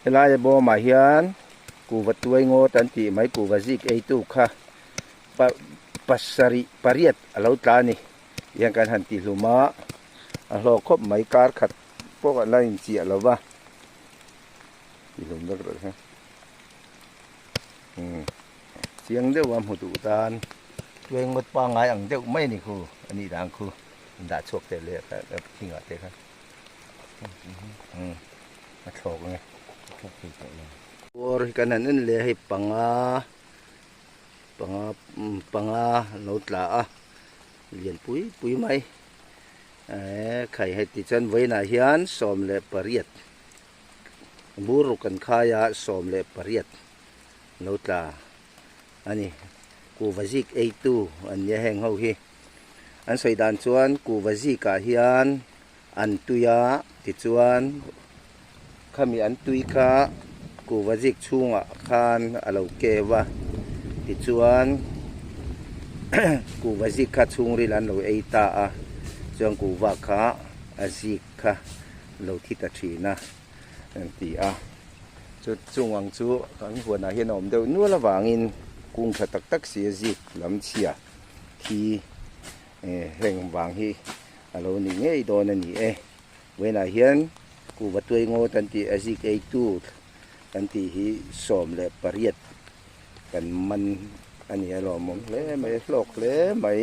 Helai bawmah hian kuhva tuai ngawt an tih mai kuhva zik eitu kha pa pasarih pariat a lo tla a ni tihian kan han tihlum a a hlawk khawp mai kar khat pawh a la inchiah lo va tihlum vek rawh se umm chiang deuh a hmu duh tan tuai ngawt pangngai ang deuh mai a ni khu a nih dan khu indah chhuak teh leh thingah te khan. A thlawk nge bawr hi kan han en leh a hei panga panga panga an lo tla a lian pui pui mai eee khai hei tichuan vawiinah hian 18 bur ruk kan khai a 18 an lo tla a ni kuhva zik eitu an nia heng ho hi. An sawi dan chuan kuhva zikah hian an tui a tichuan khami an tui kha kuhva zik chhungah khan a lo keu a tichuan kuhva zik kha chhungril an lo ei ta a chuan kuhva kha a zik kha lo thi ta thin a an ti a chu chung ang chu kan huanah hian a awm deuh nual avangin kung tha tak tak si a zik lam chhia. Thi heng vang hi a lo ni ngei dawn a ni e. Vawiinah hian kuhva tuai ngawt an tih a zik eitu kan tih hi 18 kan man a ni a lawmawm hle mai a hlawk hle mai.